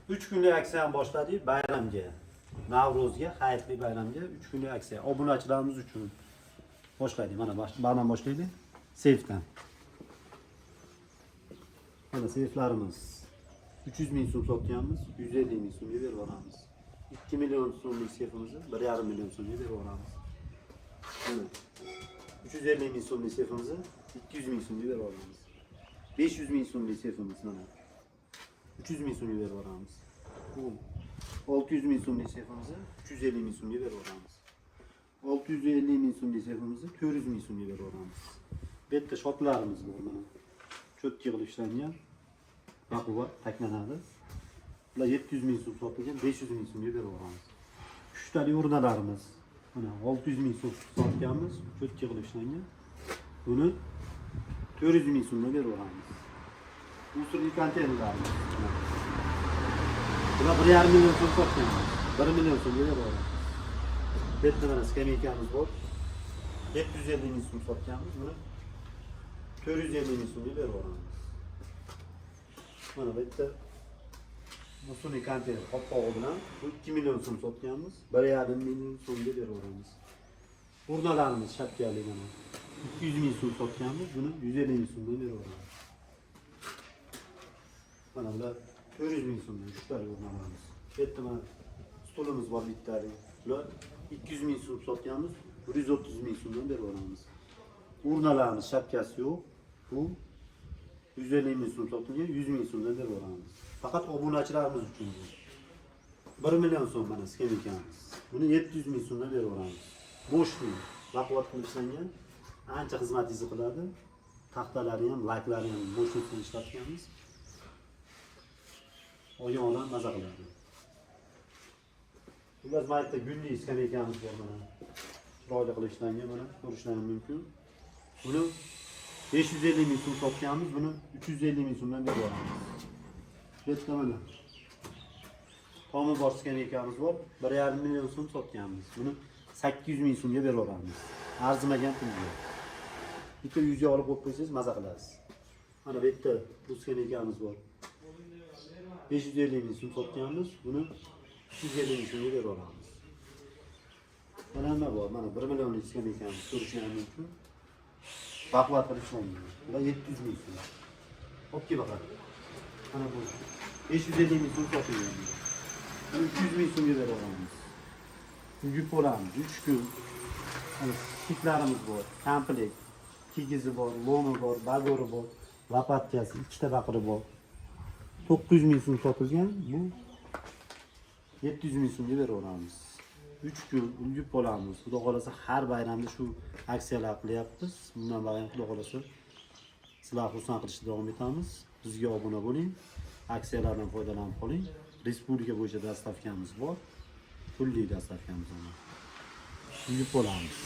3 kunlik aksiyani boshladik bayramga. Navro'zga, hayitlik bayramga 3 kunlik aksiya. Obunachilarimiz uchun boshladik. Mana bayram boshlaylik. Seyfdan. Mana seyflarimiz 300 ming so'm sotganmiz, 150 ming so'mga berib yuboramiz. 2 million so'mlik seyfimizni 1,5 million so'mga berib yuboramiz. Mana 350 ming so'mlik seyfimizni 200 ming so'mga berib yuboramiz. 500 ming so'mlik seyfimiz mana 300 ming so'mga berib yuboramiz. Bu 600 ming so'mlik seyfimizni 350 ming so'mga berib yuboramiz. 650 ming so'mlik seyfimizni 400 ming so'mga berib yuboramiz. Bu yerda shotlarimiz bor mana. Cho'tki qilib ishlangan. Baquvvat taklanadi. Bular 700 ming so'm sotilgan, 500 ming so'mga berib yuboramiz. Uchtali urnalarimiz mana 600 ming so'm sotganmiz, cho'tki qilib ishlangan. Buni 400 ming so'mga berib yuboramiz. Мусорный konteynerlarimiz. Mana. Bular 1,5 million so'm sotganmiz. 1 million so'mga berib yuboramiz. Bu yerda mana skameykamiz bor. 750 ming so'm sotganmiz. Buni 450 ming so'mga berib yuboramiz. Mana bu yerda мусорный konteyner qopqog'i bilan bu 2 million so'm sotganmiz. 1,5 million so'mga berib yuboramiz. Urnalarimiz shapkali mana 200 ming so'm sotganmiz. Buni 150 ming so'mdan berib yuboramiz. Mana bular 400 ming so'mdan uchtalik urnalarimiz. Bu yerda mana stulimiz bor bittalik. Bular 200 ming so'm sotganmiz. 130 ming so'mdan berib yuboramiz. Urnalarimiz shapkasi yo'q. Bu 150 ming so'm sotilgan, 100 ming so'mdan berib yuboramiz. Faqat obunachilarimiz uchun bu. 1 million so'm mana skameykamiz. Buni 700 ming so'mdan berib yuboramiz. Мощный, baquvvat qilib ishlangan, ancha xizmatingizni qiladi. Taxtalari ham, laklari ham мощный qilib ishlatganmiz. Olgan odam maza qiladi. Xullas, mana yerda gulli skameykamiz bor mana. Chiroyli qilib ishlangan, mana ko'rishlaring mumkin. Buni 550 ming so'm sotganmiz, buni 350 ming so'mdan berib yuboramiz. Bu yerda mana tomi bor skameykamiz bor, 1,5 million so'm sotganmiz. Buni 800 ming so'mga berib yuboramiz. Arzimagan pulga. Bitta uyga olib qo'yib qo'ysangiz, maza qilasiz. Mana bu yerda bu skameykamiz bor. 550 ming so'm sotganmiz, buni 350 ming so'mga berib yuboramiz. Mana nima bor? Mana 1 millionlik skameykamiz, ko'rishingiz mumkin. Baquvvat qilib ishlangan. Bular 700 ming so'm. Olib kel boqadi. Mana bu 550 ming so'm sotilgan. Buni 300 ming so'mga berib yuboramiz. Yuk olamiz 3 kun. Mana shitlarimiz bor, komplekt. Kigizi bor, lomi bor, bagori bor, lopatkasi, ikkita baqiri bor. 900 ming so'm sotilgan, bu 700 ming so'mga berib yuboramiz. 3 kun yuk olamiz. Xudo xolasa, har bayramda shu aksiyalar qilyapmiz. Bundan buyon, Xudo xolasa, sizlar xursand qilishda davom etamiz. Bizga obuna bo'ling. Aksiyalardan foydalanib qoling. Respublika bo'yicha доставка miz bor. Pulli доставка miz bor. Yuk olamiz.